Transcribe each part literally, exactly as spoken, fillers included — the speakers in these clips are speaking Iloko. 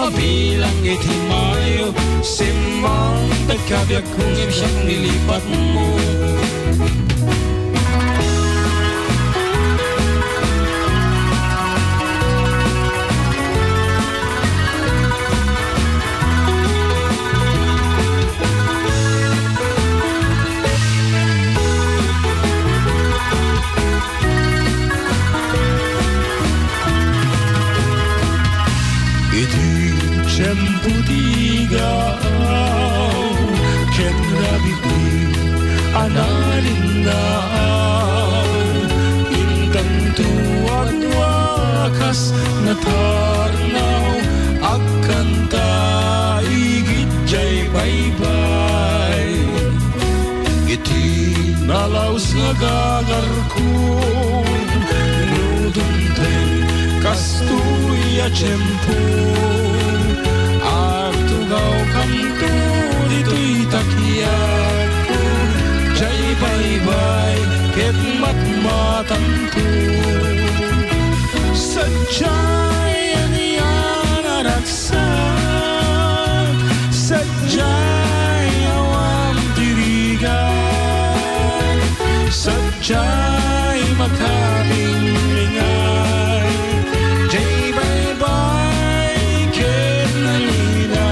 Bilang iti Mayo, simmangpet kabiag kung imsiak nilipatmo. Iti tiempo ti iggaw ken rabitmi a nalingna, intanto adda kas natarnaw, agkanta igid jay baybay. Iti nalaus nga gagarko, no dumteng kastoy a tiempo, agtugawkamto ditoy takiagko, jay baybay ket matmatanto. Sadiay a nianaragsak, sadiay awan ti rigat, sadiay makabingbingay, jay baybay ket nalina.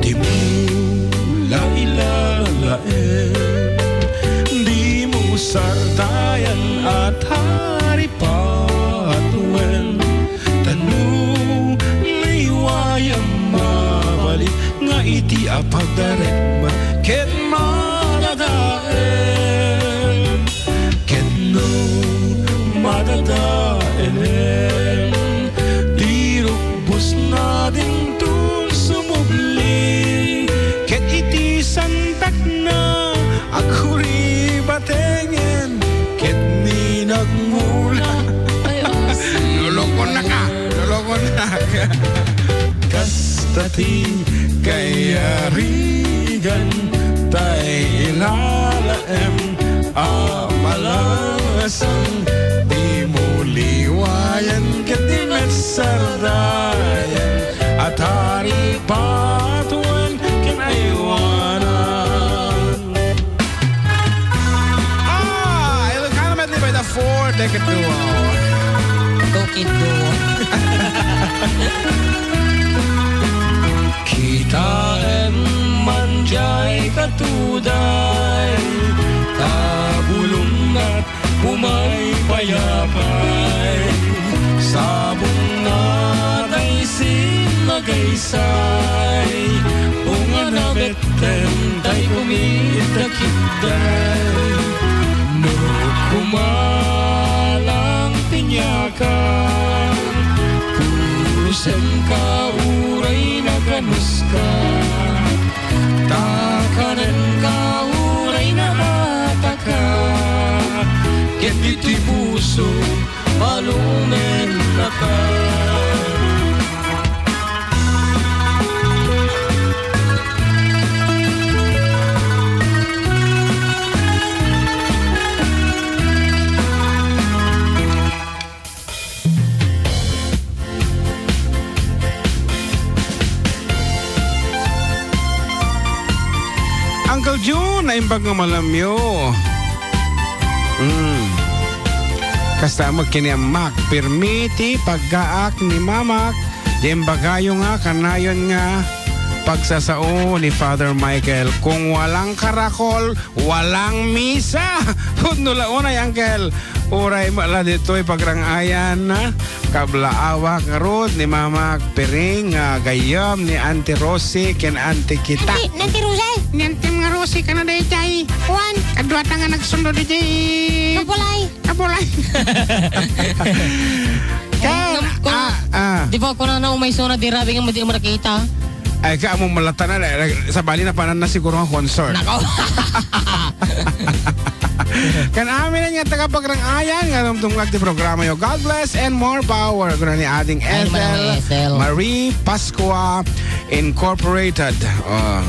Dimo la ilalaem, dimo sartayan a taripatoen. Tano liwayam mabalik nga iti apagdarek ket madadaem. Ket no madadaem, di rukbosna dinton sumubli. Ket iti santakna, agkuribatengen ket ni nagmula. Ay, os. Lolokonnak, lolokonnak. Kasta ti kayarigan, tay ilalaem a palangasang, dimo liwayan ket di met sardayan a taripatoen ken aywanan. Ah, Ilocano medley by the Four Decade Duo. Two Kid Duo. Kitaem man jay katuday, ta bulongnat umay payapay. Sabong natay sin nagaysay, unga nabet Tentay kumita kitay, no kumalang pinyakan, purusen ka uray naganuska, takanen ka uray naataka, ket iti puso, palumennaka. Uncle June, naimbag nga malamyo. Mm. Kasta met ken ni Amak, pirmi ti paggaak ni Mamak, di imbagayo nga kanayon nga pagsasao ni Father Michael. Kung walang karakol, walang misa. Pudno la unay, Uncle. Uray met la ditoy pagrang-ayan, kablaawak ngarud ni Mamak Piring nga gayyem ni Auntie Rosie ken Auntie Kita. Auntie, ni Auntie Rosie? Ni Auntie nga Rosie, kano daydiay? Kuan, kaduata nga nagsundo daydiay. Kapulay. Kapulay. Kan, Kun-, kun-, ah, ah. Di ba, kunana, umaysona, di rabii nga madi makita. Ay, ka, among malatanan, eh, sabali na panan na siguro nga concert. Nako. Kan amin nga tagapagrang-ayan nga rumtungag ti programa yo. God bless and more power. Kuna ni Ading Ay, Ethel, Manang Ethel. Marie Pascua Incorporated. Oh.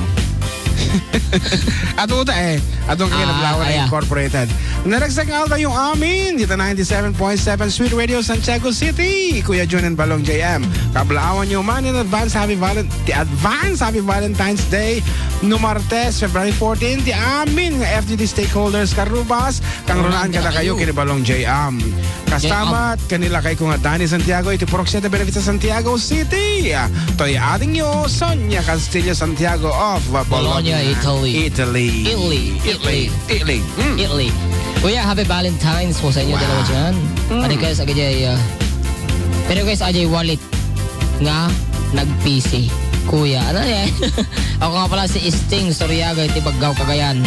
Ato ta eh. Atong Ah, kinablawan na aya. Incorporated. Naragsak nga aldaw yung amin. Dito ninety-seven point seven Sweet Radio Santiago City. Kuya Jun and Balong J M. Kablaawan nyo man in advance happy Valen-, ti advance happy Valentine's Day. No Martes, February fourteen, ti amin nga F G D stakeholders karubas, kang runaan kada kayo, kini Balong J M. Kastamat, kanila kay ko nga Danny Santiago, iti Purok Siete Benefit sa Santiago City. Toy ating yo, Sonia Castillo Santiago of Bologna, Bologna, Italy. Italy. Italy. Italy. Italy. Mm. Italy. Kuya, happy Valentine's po sa inyo Wow. dalawa dyan. Mm. Ano kayo sa kajay, ah, pero guys, ajay wallet nga nagpisi. Kuya, ano yan? Ako nga pala si Sting Soriaga, iti Baggao, Cagayan.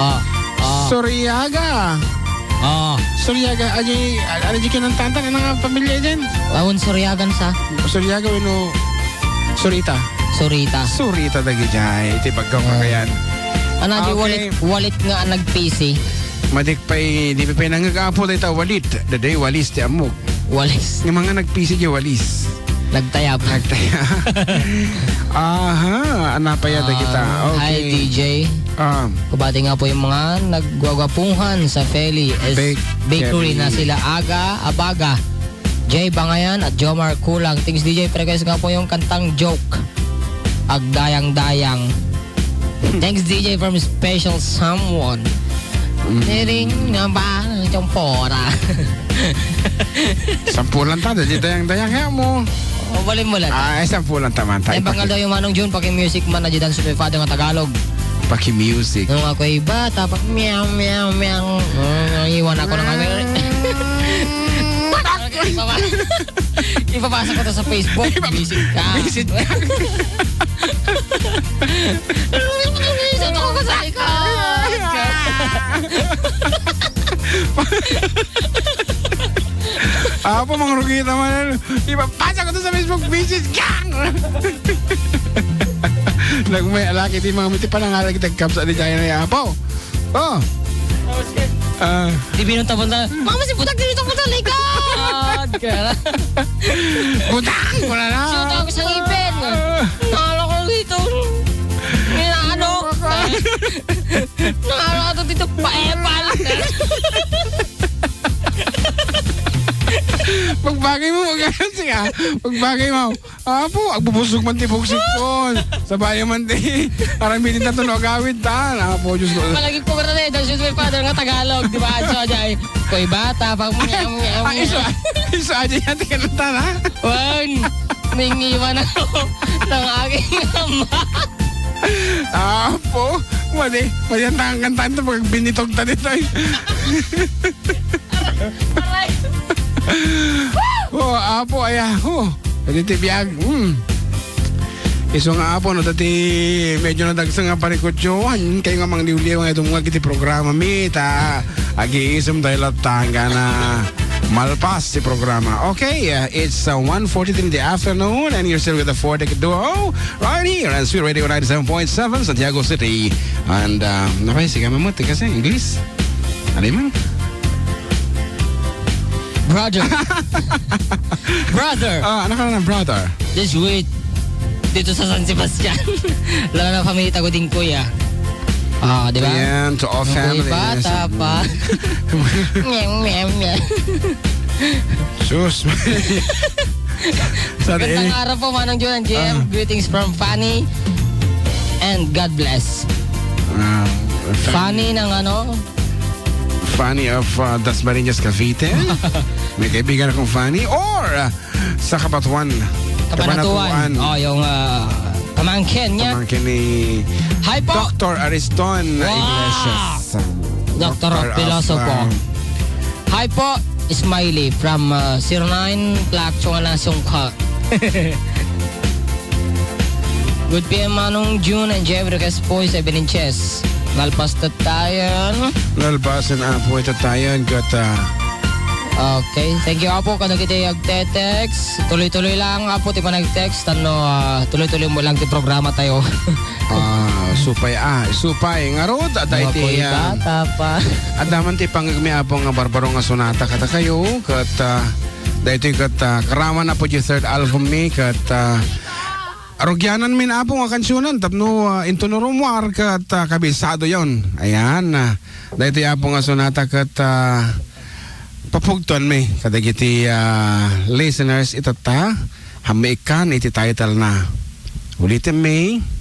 Oh, oh. Soriaga. Oh. Soriaga, adi, adi kinantanta, ano nga pamilya din? Awan Soriagan sa? Soriaga, weno, Sorita. Sorita. Sorita, dagijay, iti Baggao, Oh. Cagayan. Ano, di Okay. wallet, wallet nga nagpisi? Madik pa'y, di pa nangagapo dayta walit. Daday walis ti ammok. Walis. Yung mga nagpisi di walis. Nagtayab. Nagtayab. Aha, anapaya da Ah, kita. Okay. Hi, D J. Ah. Kabati nga po yung mga nagwagwapuhan sa Feli is Bake Bakery na Cafe. Sila Aga Abaga, Jay Bangayan at Jomar Kulang. Thanks, D J. Pero guys nga po yung kantang Joke. Agdayang-dayang. Thanks, D J, from Special Someone. Mm. Niring nga ba? Itong pora. Sampulan ta, dali dayang-dayang kaya mo. O, balik mo lang. Ah, ay, sampulan ta man. Ay, bangal daw yung Manong June, paki-music man na dyan sa Father nga Tagalog. Paki-music. Nung ako'y bata, pag meow, meow, meow. Oh, iwan ako ng kami. Ipapa-, ipapasa ko to sa Facebook. Ipa-, Visit ka. Visit ka. Visit ako sa likod. Apo, mangrugi naman. Ipapasa ko to sa Facebook. Visit ka. Nagmay alaki di mga miti panangalag tagkapsa di tayo na yapo. Oh. Ah. Di binunta-bunta. Mama, si Butak, di binunta-bunta, likod! Kaya Butang ko na lang. Shoot ako sa ngipin. Ah. Nalo ko dito. Nilano. Nalo ko dito, paepan. Pagbagay mo, mag-, sige, ah. Pagbagay mo. Apo, agbubusog man ti buksik ko. Sabay man ti aramidin ta to no agawid ta. Apo, Diyos ko. Palagi po ka na eh, Diyos may Father nga Tagalog, di ba? So, ajay, ko'y bata, pag miyam, miyam, Ah, iso, miyam. Iso, ajay, yan, tingnan ta, ha? Wan, mingiwan ako ng aking ama. Apo, mali, mali ang tangan kantaan to pag binitog ta dito, eh. Aray. Oh, apo, aya, oh. Iti ti biag, mm. Isu nga apo, no, dati medyo nadagsa nga parikutyo, han kayo nga mangliwliw nga itong nga iti programa mi, ta agiisem tayo latta, hanggang na malpas ti programa. Okay, uh, it's, uh, one forty-three in the afternoon, and you're still with the Four Deck Duo, right here on Sweet Radio ninety-seven point seven, Santiago City. And, uh, napay, sige, mamuti kasi, English. Ano man? Brother. Brother. Ah, ano ka na, brother? This week, dito sa San Sebastian. Lalo na family tago din, kuya. Ah, di ba? Ayan, to all Yung kuya families. Bata pa. Meow, meow, meow. Sus. Sa Magandang araw po, Manong Jun and J M. Ah. Greetings from Fanny. And God bless. Ah, Fanny. Fanny ng ano? Fanny of, uh, Dasmariñas, Cavite. May kaibigan akong Fanny. Or, uh, sa Cabanatuan. Cabanatuan. Cabanatuan. Oh, yung, uh, pamangkin niya. Pamangkin ni Hi po. Doctor Ariston Wow. Iglesias. Doctor of Doctor of, Philosophy. uh, Hi po, Smiley from, uh, zero nine Black Chunga Nasungka. Good P M, Manong June and Jeffrey Caspoy, seven inches. Nalpas tattayan. Nalpas and apo tattayan, kat, ah, Okay. Thank you, Apo. Kano kita agte-text. Tuloy-tuloy lang, Apo, ti panag-text. Tano, ah, tuloy-tuloy mo lang ti programa tayo. Ah, Supay, ah, supay. Ngarud, adda iti, ah, bata pa. Adda man ti pangngegmi, Apo, nga barbaro nga sonata kadakayo, ket, ah, daytoy ket, ah, karaman, Apo, diay third album mi, ket, ah, rugiananmin, Apo, nga kansionan tapno, ah, Into No Rumwar ket, ah, kabisadoyon. Ayan, ah, daytoy, Apo, nga sonata ket, ah, papugtuanmi kadagiti, ah, listeners itatta. Hammi ikkan iti title na. Ulitemmi.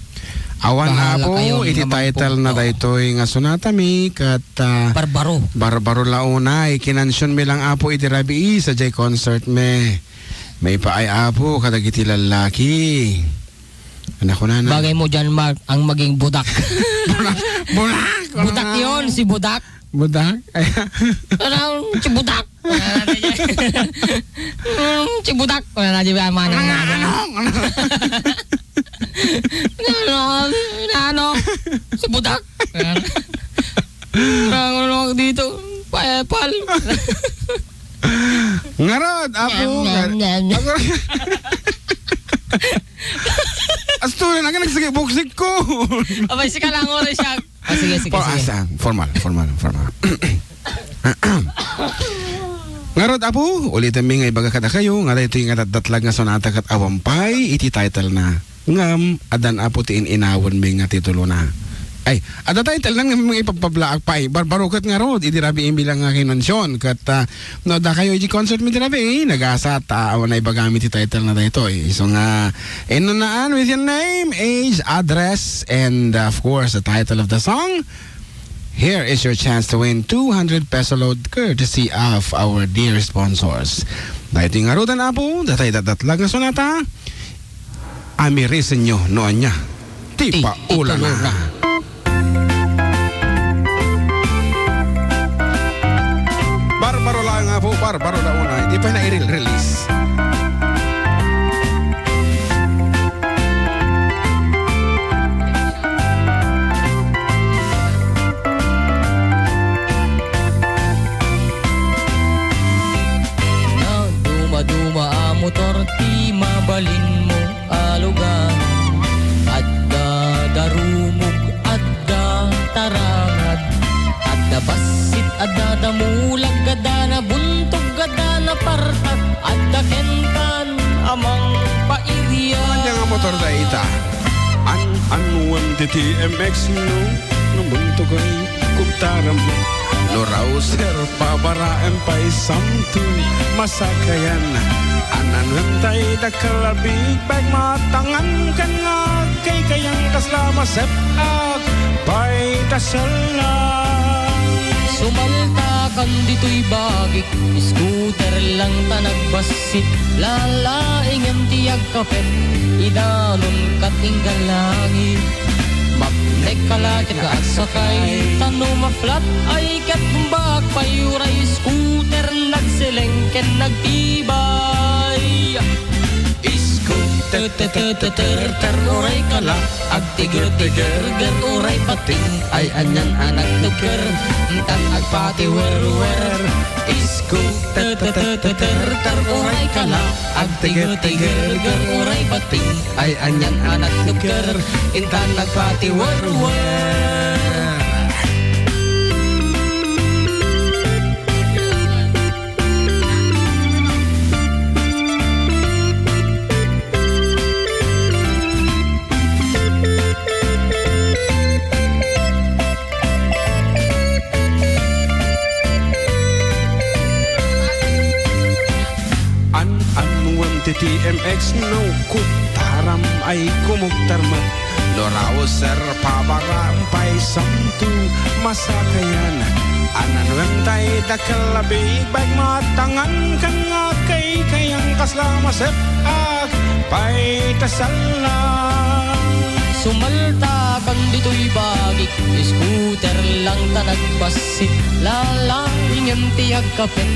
Awan, Apo, iti title na daytoy nga sonata mi ket, ah, Barbaro. Barbaro la unay. Kinansionmi lang, Apo, iti rabii sadiay concert mi. Maipaay, Apo, kadagiti lallaki. Anak ko na na. Bagay mo dyan, Mark, ang maging budak. Budak. Budak. Budak yon, si Budak. Budak? Ay. Ano, si Budak? Ano, si Budak? Wala na, di ba, manang Ano, na? Ano? Ano? Ano? Ano? Si Budak? Ano, ano dito? Payapal. Ngarud, Apo, Nyam, nyam, ngar-, nyam. Apo. Asturan, ang nagsige buksik ko. Abay, sika lang, oras siya. Ah, sige, sige, For-, sige. Ah, sa-, formal, formal, formal. Ngarud, Apo, ulitemmi nga ibaga kadakayo nga daytoy nga datdatlag nga sonata ket awan pay iti title na. Ngem addan, Apo, ti in-inawenmi nga titulo na. Ay, adda title na nga ipapablaak pay. Barbaro ket ngarud, idi rabii mi lang nga kinansion. Ket, ah, no, dakayo iti concert mi idi rabii, nagasat, ah, awan naibagami ti title na daytoy. Isu nga, inunaan with your name, age, address, and, uh, of course, the title of the song. Here is your chance to win two hundred peso load courtesy of our dear sponsors. Daytoy ngaruden, Apo, datay datdatlag nga sonata. Amirisenyo no ania ti paulana. Barbaro laeng, Apo, barbaro la unay. Di pa na i-release. Naduma-duma a motor ti mabalinmo a lugar. Adda darumog, adda tarangad, adda bassit, adda damulag, adda nabuntog, adda napartak, adda kenkan a mangpairian. Ania nga motor dayta? An-anuem ti T M X no, no buntogay, kubtaram. No Rouser, pabaraem pay samto, masakayan. An-anuem tay dakkel a big bike, matangan ken nga agkaykayan, kasla masep-ak pay ta sella. Sumaltakan ditoy bagik, scooter lang ta nagbassit, lalaingem ti agkapet, idanon ket ingga langit. Mapnek ka la ket nga agsakay, ta no ma-flat ay ket bumbak pay, uray scooter nagseleng ken nagtibay. Scooter, ter, ter, ter, ter, ter, uray ka la, agtiger-tiger, ger, uray pating, ay anian a nagtugger, intan agpatiwer-wer. Scooter, ter, ter, ter, ter, ter, uray ka la, agtiger-tiger, ger, uray pating, ay anian a nagtugger, intan agpatiwer-wer. An-anuem ti T M X no kubtaram ay kumubtar met. No Rouser, pabaraem pay samto, masakayan. An-anuem tay dakkel a big bike, matangan ken nga agkaykayan, kasla masep-ak pay ta sella. Sumaltakan ditoy bagik, scooter lang ta nagbassit, lalaingem ti agkapet,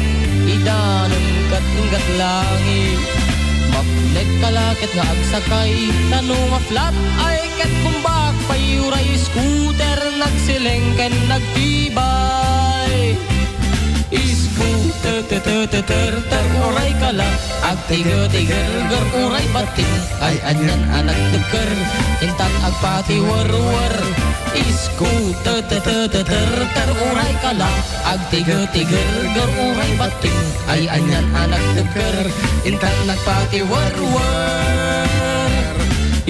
idanon ket ingga langit. Mapnek ka la ket nga agsakay, ta no ma-flat ay ket bumbak pay, uray scooter nagseleng ken nagtibay. Scooter, Teteteteterter, uray kala, agtigetegerger, uray bati, ay anian a nagtebker, intan agpatiwerwer. Isku, teteteteterter, uray kala, agtigetegerger, uray bati, ay anian a nagtebker, intan agpatiwerwer.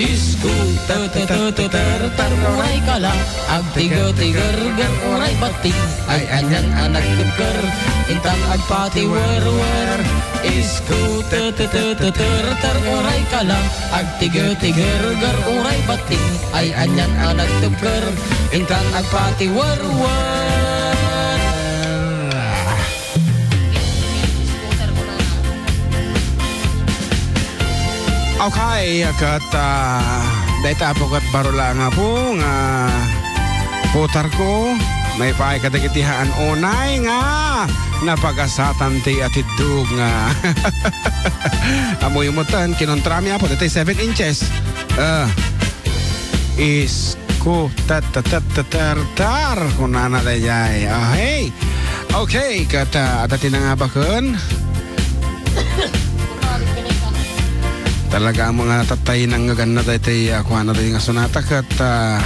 Isku, teteteteterter, uray kala, agtigetegerger, uray bati, ay anian a nagtebker, intan agpatiwerwer. Isku, teteteteterter, uray kala, agtigetegerger, uray bati, ay anian a nagtebker, intan agpatiwerwer. Okay, ket, ah, dayta, Apo, ket baro laeng, Apo, nga putarko, maipaay kadagiti haan unay nga napagasatan ti atiddog nga ammoyo metten, kinontrami, Apo, daytoy seven inches. Ah, is Ku, tat, tat, tat, tat, tar, tar, kunana dayjay. Ah, hey. Okay, ket, ah, adda ti nangabaken. Talaga nga tattay nangngeganna daytoy, ah, kuana daytoy nga sonata ket, ah,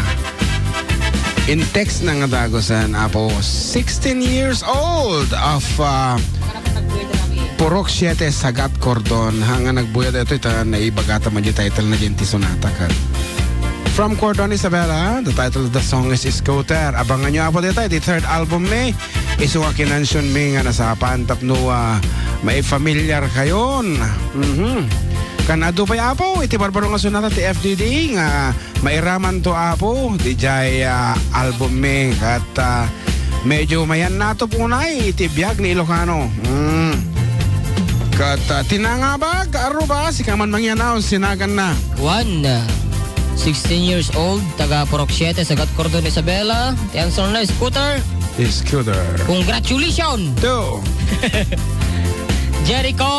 in text na nga dagusen, Apo, sixteen years old of, ah, Purok Siete, Sagat Cordon. Ha, nga nagbuya daytoy ta naibaga ta man di title na diay ti sonata ket. From Cordon, Isabela, the title of the song is Scooter. Abangan nyo, Apo, dita, the third album mi. Isu nga kinansion mi nga nasapan tapno, ah, maifamiliar kayon. Mhm. Kan adu pay, Apo, iti barbaro nga sonata ti F D D nga mairaman to, Apo, dijay, ah, album mi. Ket, ah, medyo mayan natop unay iti biag ni Ilocano. Mm. Ket, ah, ti nangabag, Aruba, sika man mangyanaw, sinaganna. One, sixteen years old, taga Purok Siete, Sagat Cordon, Isabela. Ti answer na, Scooter. Scooter. Congratulations! Two. Jericho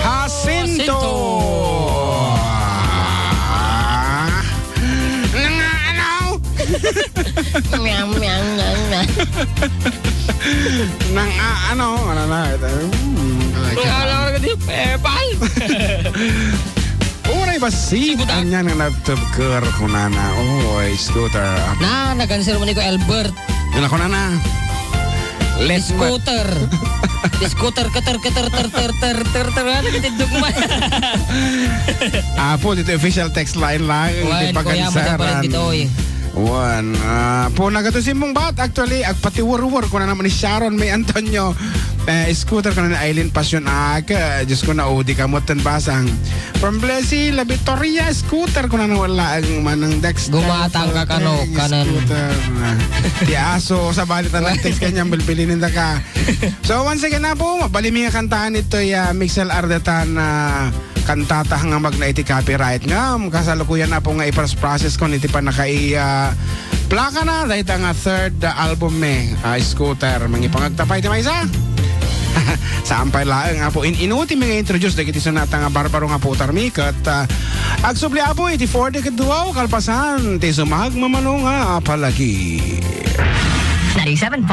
Jacinto. Jacinto. Ah. Nang ano? Meow, meow, meow, meow. Nang, ah, ano? Ano na? Ito, hmm. Kung alam ko di, Pepal. Uray bassit. Scooter. Anian nga nagtebker kunana. Oy, Scooter. Na, nag-answer man ni ko, Albert. Ano kunana? Let's Scooter. Scooter, keter, keter, ter, ter, ter, ter, ter, ano, katindog mo. Apo, dito official text line lang. Wan, kuya, madam pa rin dito, oy. Wan, ah, po, nagatusin mong bat, actually, agpatiwerwer ko na naman ni Sharon May Antonio. Eh, Scooter ko na ni Eileen Passion Ag. Ah, Diyos ko, naudi ka mo, ten basang. From Blessy La Victoria, Scooter ko na naman laang manang Dex. Gumatang ka kano, kanan. Scooter. Ti aso, sa balitan ng text kanyang bilbilin ka. So, once again na po, mabalimi nga kantahan ito, ya, Mixel Ardetan, ah, kantata nga magna iti copyright. Ngam, kasalukuyan na po nga i-process ko niti panakai, ah, plaka na, dahil nga third, ah, album mi, ah, Scooter. Mangipangagtapay ti maysa. Saan pay laeng, Apo, in-inuti mi nga introduce dagiti sonata nga barbaro nga putar mi, ket, ah, agsubli, Apo, iti four decade duo, kalpasan, ti sumagmamano nga palagi. Ninety-seven point